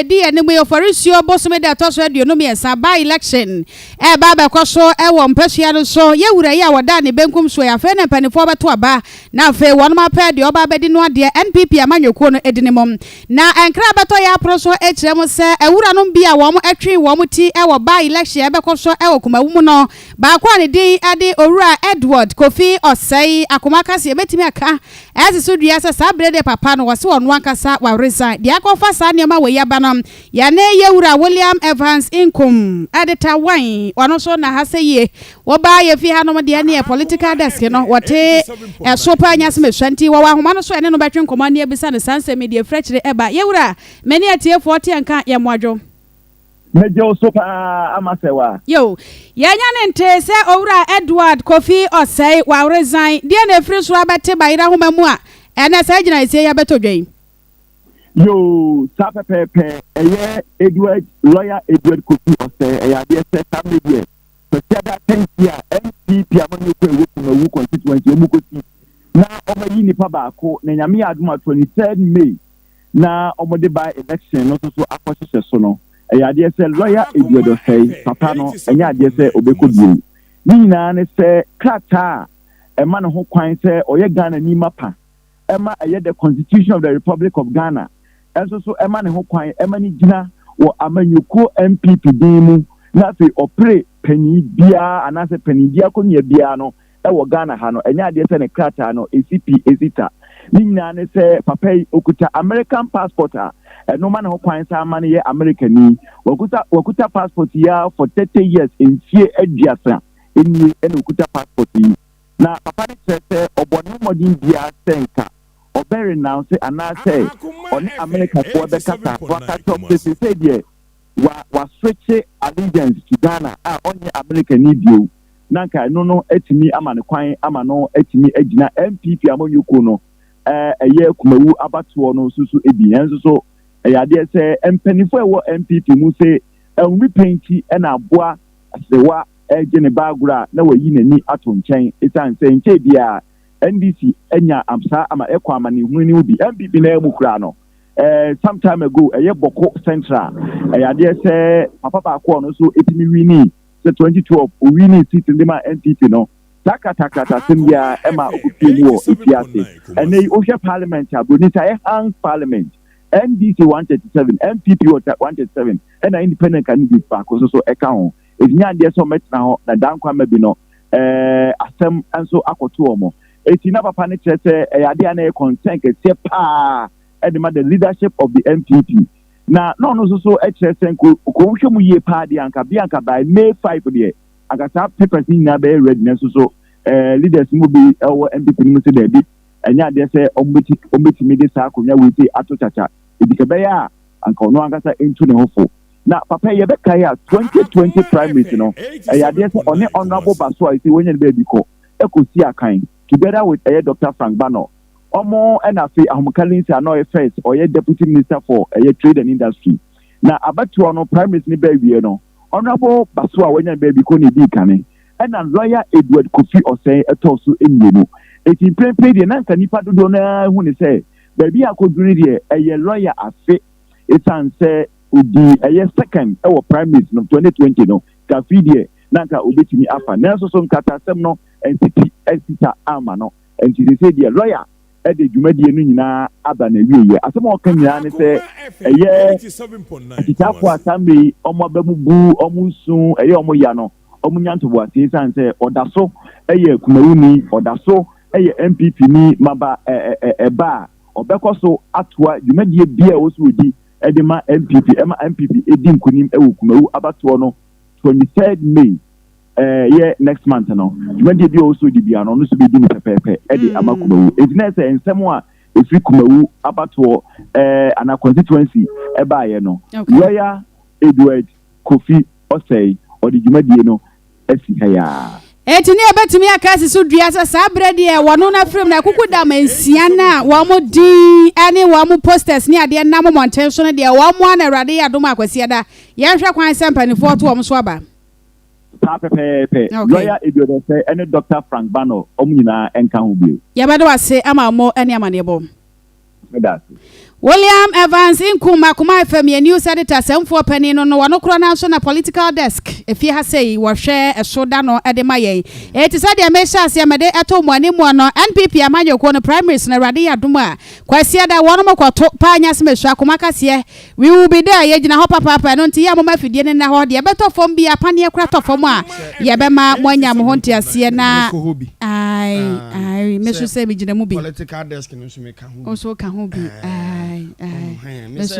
ɛdi anim yi, Oforisuo bosome da ɛtɔ so 23, by election ɛreba abɛkɔ so wɔ mpasua no so. Yɛ wura yi a wɔda ne benkum soɔ yi, afei na mpanimfoɔ bɛto aba na afei wɔnom apɛ deɛ ɔba abɛdi no adeɛ NPP amanyɔkuo no di ne mu. Na nkra bɛtɔ yɛ apono so kyerɛ mu sɛ awuranom bi a wɔn twe wɔn ti wɔ by election a ɛbɛkɔ so wɔ Kumawu mu no, baako a ne din de Owura Edward Kofi Osei Akoma ka sɛ yɛbɛtumi aka asi so dua sɛ saa berɛ deɛ papa no wɔse ɔno ankasa wa resign. Deɛ akɔfa saa nneɛma wei aba no, yɛne yɛwura William Evans Nkum editor one, ɔno nso na ha sɛ yie wɔba yɛfi hanom deɛ neɛ political desk no wɔte ɛso paa nya sɛ mesua nti wɔwɔ ahoma no so ɛne no bɛtwe nkɔmmɔ ne abisa no saa nsɛm yi deɛ ɛfiri akyire ɛba. Yɛwura, mene atiefoɔ te nka yɛ mmoadwo. Megye wo so paa ama sɛ wa. Yo, yɛanya ne ntee sɛ Owura Edward Kofi Osei waresign. Deɛ na ɛfiri soro abɛte bayerɛ ahoma mu a ɛnɛ saa gyinaesie yi abɛtɔ dwa yi? Yoo, saa pɛpɛɛpɛ, ɛyɛ Edward, Lawyer Edward Kofi Osei, ɛyɛ adeɛ sɛ saa mmerɛ deɛ Kwasiada akansie a NPP amanyɔkuo a ɛwɔ Kumawu constituency wɔn kɔsi na wɔayi nipa baako na Nyame yɛ adom a 23rd May na wɔde by election no nso so akɔhyehyɛ so no, ɛyɛ adeɛ sɛ Lawyer Edward Osei, papa no, ɛnyɛ adeɛ sɛ ɔbɛkɔ bio. Ne nyinaa ne sɛ krataa a ɛma ne ho kwan sɛ ɔyɛ Ghanani mapa ɛma ɛyɛ the Constitution of the Republic of Ghana nso so ɛma ne ho kwan ɛma ne gyina wɔ amanyɔkuo NPP din mu na afei ɔpere panin biara anaasɛ panin di akonnwa biara no ɛwɔ Ghana ha no, ɛnyɛ adeɛ sɛ ne krataa no ɛsi pi ɛsi ta. Ne nyinaa ne sɛ papa yi okuta American passport a ɛno ma ne ho kwan sɛ ama no yɛ Americani. Wakuta passport yi ara for 30 years, mfie 30 nie ɛna okuta passport yi. Na papa no kyerɛ sɛ ɔbɔ ne mmɔden biara sɛ nka ɔbɛ renounce anaasɛ ɔne Americafoɔ bɛkasa waka kyerɛ sɛ sɛ deɛ wa switch allegiance to Ghana a ɔnyɛ Americani bio na nka ɛno no atumi ama ne kwan ama no atumi agyina NPP amanyɔkuo no ɛyɛ Kumawu abatoɔ no nso so ebi. Ɛnso so ɛyɛ adeɛ sɛ mpanimfoɔ a ɛwɔ NPP mu sɛ ɛnwi pɛnti ɛna aboa aserewa ɛgye ne baagoro a na wayi n'ani ato nkyɛn, ɛsiane sɛ nkyɛn biara NDC anya saa ama ɛkɔ amanehunu ne bi NPP na ɛmu kura no. Some time ago ɛyɛ Bawku Central, ɛyɛ adeɛ sɛ papa baako a ɔno nso etumi win sɛ 2012 o win seat de ma NPP no, saa kratakrata asɛm biara ɛma okopie mu wɔ efiase. Ɛnɛ yi wohwɛ parliament a broni sɛ ɛyɛ hung parliament, NDC 137, NPP wɔ 137, ɛna independent candidate baako nso so ɛka ho. Esi adeɛ sɛ ɔmɛtena hɔ na dan kwan ma bi no asɛm nso akɔto wɔn. Eti na papa no kyerɛ sɛ ɛyɛ adeɛ a na ɛyɛ concern kɛseɛ paa ɛde ma the leadership of the NPP na ɔno nso so kyerɛ sɛ nko kɔnhwɛ mu yie paa deɛ anka bi anka by May 5 deɛ anka saa papers nyinaa bɛyɛ ready. Na nso so leaders mu bi ɛwɔ NPP no mu sɛ daabi, ɛnyɛ adeɛ sɛ ɔmbɛtumi de saa akonnwa wei sɛ ato kyakya ebi kɛ bɛyɛ a anka ɔno ankasa ntu ne ho fo. Na papa yi yɛbɛkae a 2020 primaries no, ɛyɛ adeɛ sɛ ɔne Honourable Baso a ɛsɛ wɔnya ne baabi kɔ ɛkɔsi akan together with ɛyɛ Dr Frank Bano ɔmo, ɛna afei Ahomka Lindsay a na ɔyɛ first ɔyɛ deputy minister for ɛyɛ trade and industry. Na abatoɔ no primaries ne bɛɛ wie no, Honourable Baso a wɔnya ne baabi kɔ ne edi kane, ɛna Lawyer Edward Kofi Osei ɛtɔɔ so mmienu. Eti mprempren deɛ nanka nipa dodoɔ naa hu ne sɛ baabi a akɔduru no deɛ ɛyɛ lawyer afe, esan sɛ odi ɛyɛ second ɛwɔ primaries no 2020 no kafi deɛ nanka obetumi afa. Nanso so nkatasɛm no nsiti ɛsita ama no nti sese deɛ lawyer ɛde dwumadie no nyinaa aba na ewie yɛ. Asɛm a ɔka nyinaa ne sɛ ɛyɛ akyitaafoɔ a saa mmere yi ɔmo aba mu bu ɔmo nsu ɛyɛ ɔmo ya no, ɔmo nya ntoboase, esan sɛ ɔda so ɛyɛ Kumawuni, ɔda so ɛyɛ NPP ni maba ɛ ɛ ɛba a ɔbɛkɔ so atoa dwumadie bia a ɛwɔ so odi ɛde ma NPP ɛma NPP edi nkunim ɛwɔ Kumawu abatoɔ no 23rd May yɛ next month no. Dwumadie bi a ɔwɔ so di bia no, ɔno nso bɛdi no pɛpɛɛpɛ ɛde ama Kumawu. Eti na ɛsɛ nsɛm a efiri Kumawu abatoɔ ana constituency ɛbaayɛ no, Lawyer Edward Kofi Osei ɔde dwumadie no asi ha yaa. Eti ne yɛbɛtumi aka asi so dua sɛ saa berɛ deɛ wɔno no afirim na ɛkuku dam nsia no a wɔn din ne wɔn posters ne adeɛ nam mmɔnten so no deɛ, wɔn mo ana Awurade yɛ adom Akwasiada yɛnhwɛ kwan sɛ mpanimfoɔ to wɔn so aba. Saa pɛpɛɛpɛ. Lawyer Edward Osei ɛne Dr Frank Bano, ɔmo nyinaa ɛnka ho bio. Yɛbɛde wase ama mo ne amanneɛbɔ. Meda ase. William Evans Nkum, Akoma FM yɛ news editor sɛmfoɔ panin no no, wɔno korɔ no nso na political desk efie ha sei wɔhwɛ ɛso da no de ma yɛn. Eti sɛ deɛ mehyɛ aseɛ mɛde ɛto mo anim no, NPP amanyɔkuo no primaries no, Awurade yɛ adom a, Kwasiada wɔn mo kɔto paa nyɛ asɛm esu akoma kaseɛ. We will be there, yɛgyina hɔ papaapa. Ɛno nti yɛ a moma afidie no nna hɔ deɛ ɛbɛtɔ fam bi apaneɛ kora tɔ fam a, yɛbɛma mo anya mo ho nteaseɛ na Mekɔ hɔ bi. Ai ai, me so sɛ megyina mu bi. Political desk no nso meka ho bi. Nso ka ho bi, ai ai. Me me sɛ